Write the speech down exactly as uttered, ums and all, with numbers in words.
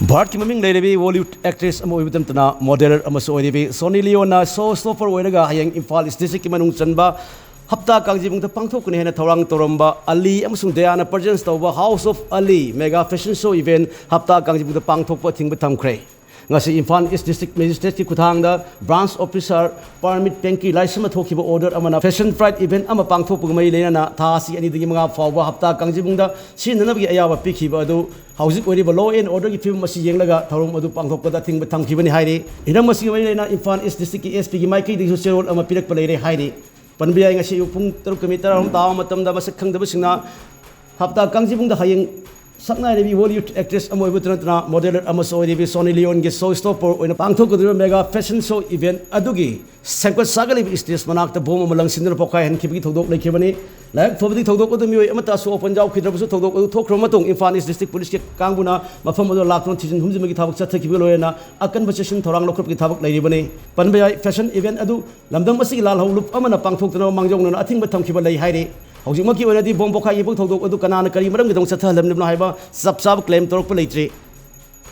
ꯚꯥꯔꯠꯀꯤ ꯃꯃꯤꯡ ꯂꯩꯔꯕꯤ Bollywood actress ꯑꯃ ꯑꯣꯏꯕꯇ ꯅꯠꯇꯅ ꯃꯣꯗꯦꯂꯔ ꯑꯃꯁꯨ ꯑꯣꯏꯔꯤꯕꯤ ꯁꯣꯅꯤ ꯂꯤꯌꯣꯟꯅ ꯁꯣ ꯁ꯭ꯇꯣꯄꯔ ꯑꯣꯏꯔꯒ ꯍꯌꯦꯡ ꯏꯝꯐꯥꯜ ꯏꯁ ꯗꯤꯁꯇ꯭ꯔꯤꯛꯀꯤ ꯃꯅꯨꯡ ꯆꯟꯕ ꯍꯞꯇꯥ ꯀꯥꯡꯖꯩꯕꯨꯡꯗ ꯄꯥꯡꯊꯣꯛꯀꯅꯤ ꯍꯥꯏꯅ ꯊꯧꯔꯥꯡ ꯇꯧꯔꯝꯕ ꯑꯂꯤ ꯑꯃꯁꯨꯡ ꯗꯌꯥꯅ ꯄ꯭ꯔꯖꯦꯟꯁ ꯇꯧꯕ house of Ali mega fashion show event Hapta ꯀꯥꯡꯖꯩꯕꯨꯡꯗ ꯄꯥꯡꯊꯣꯛꯄ ꯑꯊꯤꯡꯕ ꯊꯝꯈ꯭ꯔꯦ꯫ ꯉꯁꯤ ꯏꯝꯐꯥꯜ ꯏꯁ ꯗꯤꯁꯇ꯭ꯔꯤꯛ ꯃꯦꯖꯤꯁꯇ꯭ꯔꯦꯠꯀꯤ ꯈꯨꯠꯊꯥꯡꯗ ꯕ꯭ꯔꯥꯟꯁ ꯑꯣꯐꯤꯁꯥꯔ ꯄꯥꯔꯃꯤꯠ ꯄꯦꯡꯀꯤ ꯂꯥꯏꯁ꯭ꯔꯝꯅ ꯊꯣꯛꯈꯤꯕ ꯑꯣꯔꯗꯔ ꯑꯃꯅ ꯐꯦꯁꯟ ꯐ꯭ꯔꯥꯏꯠ ꯏꯚꯦꯟꯠ ꯑꯃ ꯄꯥꯡꯊꯣꯛꯄꯒ ꯃꯔꯤ ꯂꯩꯅꯅ ꯊꯥ ꯑꯁꯤ ꯑꯅꯤꯗꯒꯤ ꯃꯉꯥ ꯐꯥꯎꯕ ꯍꯞꯇꯥ ꯀꯥꯡꯖꯩꯕꯨꯡꯗ ꯁꯤꯖꯤꯟꯅꯅꯕꯒꯤ ꯑꯌꯥꯕ ꯄꯤꯈꯤꯕ ꯑꯗꯨ ꯍꯧꯖꯤꯛ ꯑꯣꯏꯔꯤꯕ ꯂꯣ ꯑꯦꯟ ꯑꯣꯔꯗꯔꯒꯤ ꯐꯤꯕꯝ ꯑꯁꯤ ꯌꯦꯡꯂꯒ ꯊꯧꯔꯝ ꯑꯗꯨ ꯄꯥꯡꯊꯣꯛꯄꯗ ꯑꯊꯤꯡꯕ ꯊꯝꯈꯤꯕꯅꯤ ꯍꯥꯏꯔꯤ꯫ ꯍꯤꯔꯝ ꯑꯁꯤꯒ ꯃꯔꯤ ꯂꯩꯅꯅ ꯏꯝꯐꯥꯜ ꯏꯁ ꯗꯤꯁꯇ꯭ꯔꯤꯛꯀꯤ ꯑꯦꯁ ꯄꯤꯒꯤ ꯃꯥꯏꯀꯩꯗꯒꯤꯁꯨ ꯆꯦꯔꯣꯜ ꯑꯃ ꯄꯤꯔꯛꯄ ꯂꯩꯔꯦ ꯍꯥꯏꯔꯤ꯫ ꯄꯟꯕ ꯌꯥꯏ, ꯉꯁꯤ ꯑꯌꯨꯛ ꯄꯨꯡ ꯇꯔꯨꯛꯀ ꯃꯤꯅꯤꯠ ꯇꯔꯥꯍꯨꯝ ꯇꯥꯕ ꯃꯇꯝꯗ ꯃꯁꯛ ꯈꯪꯗꯕꯁꯤꯡꯅ ꯍꯞꯇꯥ ꯀꯥꯡꯖꯩꯕꯨꯡꯗ ꯍꯌꯦꯡ ꯁꯛꯅꯥꯏꯔꯕꯤ ꯕꯣꯂꯤꯋꯨꯗ ꯑꯦꯛꯇ꯭ꯔꯦꯁ ꯑꯃ ꯑꯣꯏꯕꯇ ꯅꯠꯇꯅ ꯃꯣꯗꯦꯂꯔ ꯑꯃꯁꯨ ꯑꯣꯏꯔꯤꯕꯤ ꯁꯣꯅꯤ ꯂꯤꯌꯣꯟꯒꯤ ꯁꯣ ꯁ꯭ꯇꯣꯄꯔ ꯑꯣꯏꯅ ꯄꯥꯡꯊꯣꯛꯀꯗꯧꯔꯤꯕ ꯃꯦꯒꯥ ꯐꯦꯁꯟ ꯁꯣ ꯏꯚꯦꯟꯠ ꯑꯗꯨꯒꯤ ꯁꯦꯝꯒꯠ ꯁꯥꯒꯠꯂꯤꯕ ꯁ꯭ꯇꯦꯖ ꯃꯅꯥꯛꯇ ꯕꯣꯝ ꯑꯃ ꯂꯪꯁꯤꯟꯗꯨꯅ ꯄꯣꯈꯥꯏꯍꯟꯈꯤꯕꯒꯤ ꯊꯧꯗꯣꯛ ꯂꯩꯈꯤꯕꯅꯤ꯫ ꯂꯥꯏꯕꯛ ꯐꯕꯗꯤ ꯊꯧꯗꯣꯛ ꯑꯗꯨ ꯃꯤꯑꯣꯏ ꯑꯃꯠꯇ ꯑꯁꯣꯛ ꯑꯄꯟ ꯌꯥꯎꯈꯤꯗ꯭ꯔꯕꯁꯨ, ꯊꯧꯗꯣꯛ ꯑꯗꯨ ꯊꯣꯛꯈ꯭ꯔꯕ ꯃꯇꯨꯡ ꯏꯝꯐꯥꯜ ꯏꯁ ꯗꯤꯁꯇ꯭ꯔꯤꯛ ꯄꯨꯂꯤꯁꯀꯤ ꯀꯥꯡꯕꯨꯅ ꯃꯐꯝ ꯑꯗꯨ ꯂꯥꯛꯇꯨꯅ ꯊꯤꯖꯤꯟ ꯍꯨꯝꯖꯤꯟꯕꯒꯤ ꯊꯕꯛ ꯆꯠꯊꯈꯤꯕꯒ ꯂꯣꯏꯅꯅ ꯑꯀꯟꯕ ꯆꯦꯛꯁꯤꯟ ꯊꯧꯔꯥꯡ ꯂꯧꯈꯠꯄꯒꯤ ꯊꯕꯛ ꯂꯩꯔꯤꯕꯅꯤ꯫ ꯄꯟꯕ ꯌꯥꯏ, ꯐꯦꯁꯟ ꯏꯚꯦꯟꯠ ꯑꯗꯨ ꯂꯝꯗꯝ ꯑꯁꯤꯒꯤ ꯂꯥꯜꯍꯧ ꯂꯨꯞ ꯑꯃꯅ ꯄꯥꯡꯊꯣꯛꯇꯅꯕ ꯃꯥꯡꯖꯧꯅꯅ ꯑꯊꯤꯡꯕ ꯊꯝꯈꯤꯕ ꯂꯩ ꯍꯥꯏꯔꯤ꯫ ꯍꯧꯖꯤꯛꯃꯛꯀꯤ ꯑꯣꯏꯅꯗꯤ ꯕꯣꯝ ꯄꯣꯈꯥꯏꯈꯤꯕ ꯊꯧꯗꯣꯛ ꯑꯗꯨ ꯀꯅꯥꯅ ꯀꯔꯤ ꯃꯔꯝꯒꯤꯗꯃꯛ ꯆꯠꯊꯍꯜꯂꯝꯂꯤꯕꯅꯣ ꯍꯥꯏꯕ ꯆꯞ ꯆꯥꯕ ꯀ꯭ꯂꯦꯝ ꯇꯧꯔꯛꯄ ꯂꯩꯇ꯭ꯔꯤ꯫